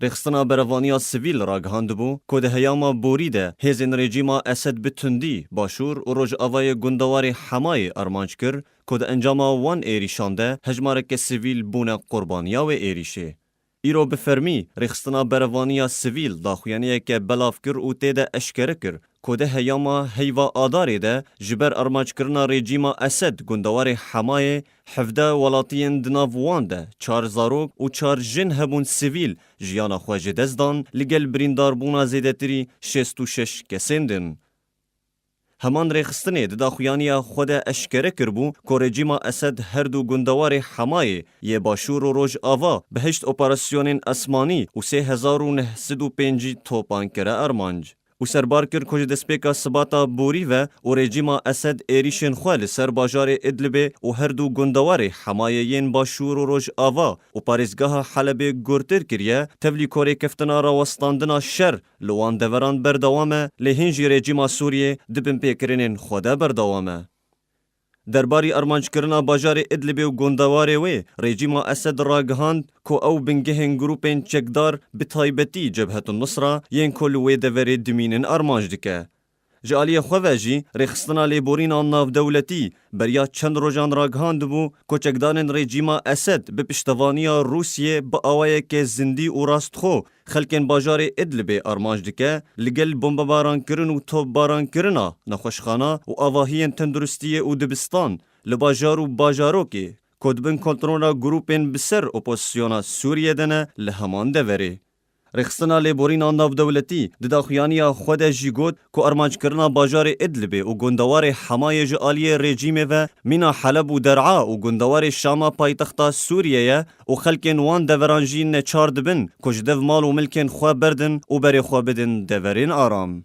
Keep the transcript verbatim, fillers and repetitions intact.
Rêxistina Berevaniya Sivîl ragihandibû ku di heyama borî de hêzên rejîma Esed bi tundî başûr û rojavayê gundewarê Hemayê armanc kir ku di encama wan êrîşan de hejmareke sivîl bûne qurbaniya wê êrîşê. Îro bi fermî Rêxistina Berevaniya Sivîl daxuyaniyeke belav kir û tê de eşkere kir ku di heyama heyva Adarê de ji ber armanckirina rejîma Esed gundewarê Hemayê hevdeh welatiyên di nav wan de çar zarok û çar jin hebûn sivîl jiyana xwe ji dest dan, li gel birîndarbûna zêdetirî şêst û şeş kesên din. Heman rêxistinê di daxuyaniya xwe de eşkere kiribû ku rejîma Esed her du gundewarê Hemayê yê Başûr û Rojava bi heşt operasyonên esmanî û sê hezar û neh sed û pêncî topan kire armanc. Û serbar kir ku ji destpêka Sibata borî ve û rejîma Esed êrîşên xwe li ser bajarê Idlibê û her du gundewarê Hemayê yên Başûr û Rojava û parêzgeha Helebê gurtir kiriye, tevlî ku rêkeftina rawestandina şer li wan deveran berdewam e, lê hîn jî rejîma Sûriyê di binpêkirinên xwe de berdewam e. Derbarî armanckirina bajarê Idlibê û gundewarê wê, rejîma Esed ragihand ku ew bingehên grûpên çekdar, bi taybetî Cebhetun Nusra, yên ku li wê deverê dimînin armanc dike. Ji aliyê xwe ve jî rêxistina lêborîna navdewletî beriya çend rojan ragihandibû ku çekdarên rejîma Esed bi piştevaniya Rûsiyê bi awayeke zindî û rastxo xelkên bajarê Idlibê armanc dike, li gel bombebarankirin û topbarankirina nexweşxana û avahiyên tenduristiyê û dibistan li bajar û bajarokê ku di bin kontrola grûpên bi ser opozisyona Sûriyê de ne li heman deverê. Rêxistina lêborîna navdewletî di daxuyaniya xwe de jî got ku armanckirina bajarê Idlibê û gundewarê Hemayê ji aliyê rejîmê ve mîna Heleb û Der'a û gundewarê Şama paytexta Sûriyê ye û xelkên wan deveran jî neçar dibin ku ji dev mal û milkên xwe berdin û berê xwe bidin deverên aram.